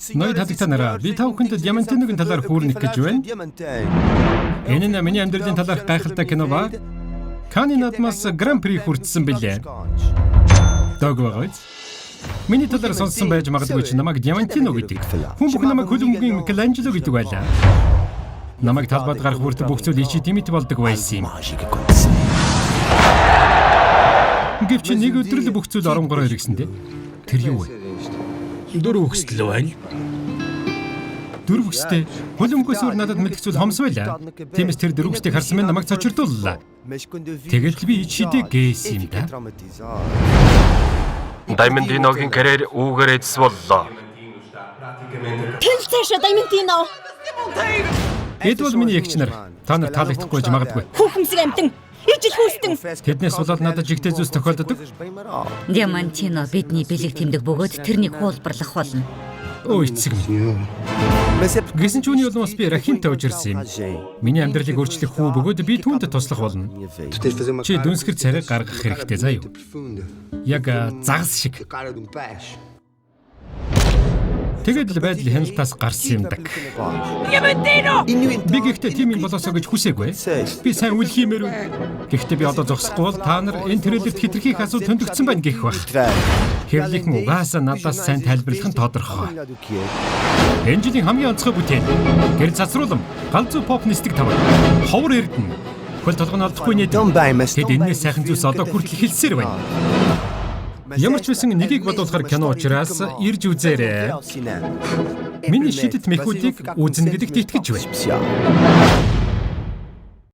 Ноёд халагта нараа, би та бүхэнд Диамантиногийн талаар хүүрнэх гэж байна. Энэ нь миний амьдралын талаарх гайхалтай кино ба Каны наадмаас Гран-при хүртсэн билээ. Дог байгаа биз? Миний талаар сонссон байж магадгүй ч намайг Диамантино гэдэг. Хүн бүх намайг хөлбөмбөгийн Микеланджело гэдэг байлаа. Намайг талбайд гарах бүрт бүх зүйл ичи димит болдог байсан юм. Гэвч нэг өдөр л бүх зүйл оронгороо эргэсэн дээ. Тэр юу вэ? Дөрөв хүсэл байна. Дөрөв хүстэй. Хөлбөмбөгөөс өөр надад мэдэх зүйл хомс байлаа. Тиймээс тэр дөрөв хүснийг харсан минь намайг цочирдууллаа. Тэгэл би ичидээ гээсэн юм да. Даймондиногийн карьер үүгээр эцэс боллоо. Тэл цаашаа, Даймонтино. Эд бол миний эгч нар. Та нар таалагдахгүй байж магадгүй. Хүүхэмсэг амтан. Ижил хүүстэн. Тэднээс болоод надад жигтэй зүйлс тохиолддог. Диамантино бидний бэлэг тэмдэг бөгөөд тэрнийг хуулбарлах болно. Өө, эцэг минь. Гэсэн ч үүний улмаас би Рахимтай ужирсан юм. Миний амьдралыг өөрчлөх хүү бөгөөд би түүнд туслах болно. Чи дүнсгэр царай гаргах хэрэгтэй заа юу? Яг загас шиг. Тэгээд л байдал хяналтаас гарсан юм даг. Би гэхдээ тийм юм болоосоо гэж хүсээгүй. Би сайн үл хиймээр байна. Гэхдээ би одоо зогсохгүй бол та нар энэ трейлерт хэтэрхий их асуудал хөндөгдсөн байна гэх байх. Хэвлийнхэн угаасаа надаас сайн тайлбарлах нь тодорхой. Энэ жилийн хамгийн онцгой бүтээл. Гэр цацруулам, галзуу поп нисдэг тавар. Ховор эрдэнэ. Хөл толгой нь олдохгүй нийт. Тэд энэс сайхан зүйлс одоо хүртэл хэлсээр байна. Ямар ч байсан нэгийг бодуулахар кино учраас ирж үзээрэй. Миний шидэт мэхүүдийг үзнэ гэдэгт итгэж байна.